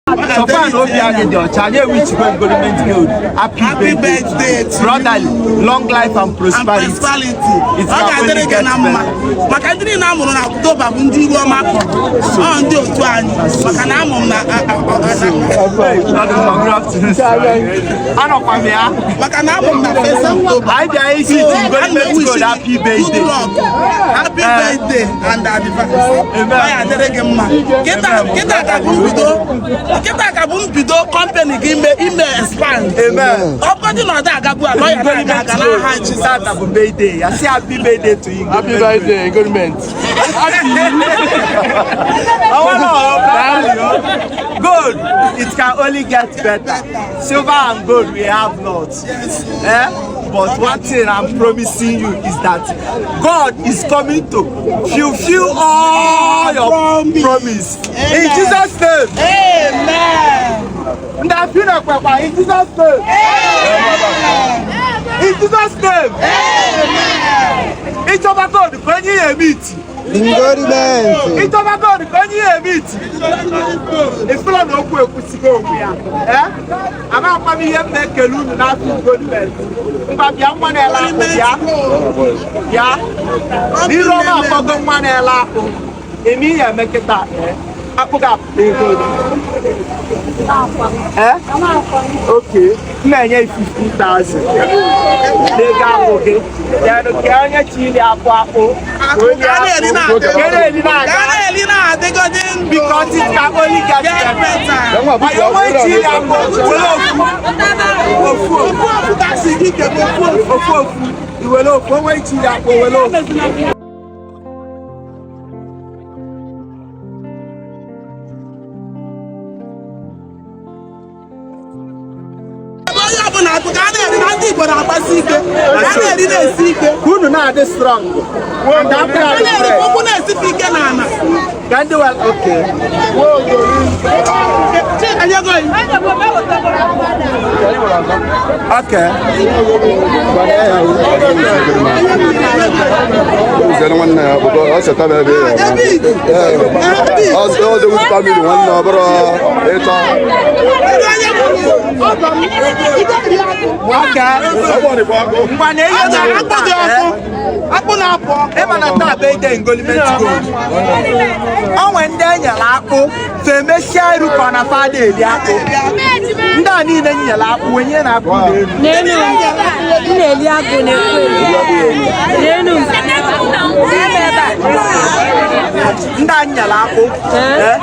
So far na obi anyị dị ọcha, anyị ewichikwe Ngoliment Gold happy Happy birthday, birthday to you. Brotherly long life and And prosperity. prosperity. It's Ọ ga-adịrị gị na mma, maka ndị niile a mụrụ na Ọktoba bụ ndị iru ọma kpọrọ, ọ ndị otu anyị, maka na amụ m na Hey, good afternoon, sir. Anọkwa m ya. Maka na amụ m na first October. Anyị bịa isi iti Ngoliment Gold happy Good birthday. luck, happy birthday and advance. Amen. Ọ ya adịrị gị mma. Kịta kịta ka bụ mbido, kịta ka bụ mbido company gị ime expand. Amen. Ọ bụgodị na ọ da agabu ala, ọ ya na-aga aga n'aha Jizọs. Tata bụ birthday ya. Say happy birthday to you. Happy birthday, government. Àwọn náà brotherly o. Gold, it can only get better. Silver and gold we have not. Eh? But one thing I'm promising you is that God is coming to fulfill all your Promise. promise. In Jesus' name. Amen. Ndị afọ kwekwa, in Jesus' name. In Jesus' name. Ịchọba gold ka onye ya eme iti. Ngoliment. Ịchọba gold ka onye ya eme iti. Ifụla na okwu ekwusigo okwu ya. Eh? Amakwa m ihe m na-ekele unu n'afọ Ngoliment. Ngwa, bịa, nwa na-ele akpụ, bịa. Bịa. N'iru ọma akpọgo nwa na-ele akpụ. Eme ihe eme kịta. Eh? Akpụ ga-apụta ego ole? Eh? Okay. M na-enye 50,000 n'ego akpụ gị. Then ka onye chili akpụ akpụ. Ka onye Ka a na-eri akpụ. na-adị. Ka a na-eri Ka a na-aga. na-eri na-adịgọdị ndụ. Because it can only get Get better. better. Ma ya onwe chili akpụ, were ofu. Ofu ofu. Ofu ofu ka si gị kebe, ofu ofu. Ofu ofu. I were ofu. Onwe chili akpụ, were ofu. Ebe onye ọbụla akụ ka a na-eri na ndị Igbo na-agbasi ike, ka a na-eri na-esi ike. Ka unu na-adị strong. And after Ka a I na-eri fresh. ụkwụ na-esife ike n'ala. Ka ndị well, okay. Chika, nyego yi. Okay. Uzere nwanne ya bụ ọ chetara ebe ya. Ebe Igbo. Ebe Igbo. Ọ dị family nwanne, ọ bụrụ ịtọ. Kedu onye bụ ọgọ m? Ike ri akpụ. Okay. Ngwa na ihe Ọ mere akpụ dị taa, ọkụ. eh? Akpụ na-apụ ọkụ. Ịma na taa birthday Ngoliment Gold. O nwee ndị e nyere akpụ, fa emesịa iru ka ọ na fada eri akpụ. Ndị a niile nyere akpụ, wenye na akpụ n'elu. N'enu m na-eli akpụ na-ekwu n'enu m ebe a. Ndị a nyere akpụ, eh?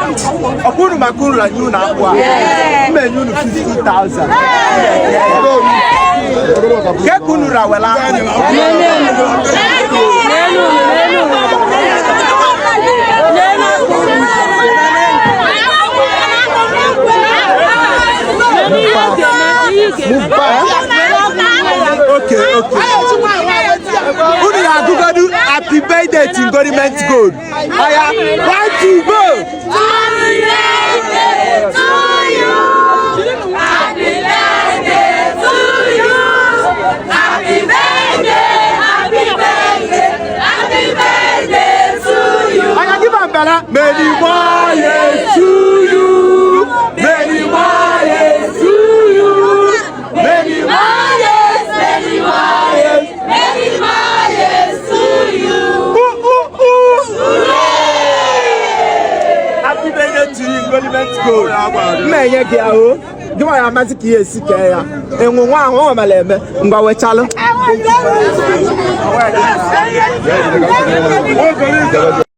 Ọkwa unu maka unu na nye unu akpụ a. M enye unu 50,000. Ke ka unu rawere akpụ? N'enu m, n'enu m, n'enu m, n'enu akpụ. N'enu ihe ị ga-eme, ihe ị ga-eme. Were akpụ nye ya. Okay. Unu ya agụgodu happy birthday to Ngoliment Gold. Oya, one, two, go! Happy birthday to you. Happy birthday to you. Happy birthday, happy birthday, happy birthday to you. Oya, give am belle. Many more years to you. Many more years to you. Many more Years, many more years, many more years to you. Ooh, ooh, ooh. Happy birthday to you, Ngoliment Gold. Mma enye gị ahụ. Gị nwa ya amasị ka ihe esi kee ya. Enwe nwa ahụ ọ mara eme. Ngwa, wechalụ.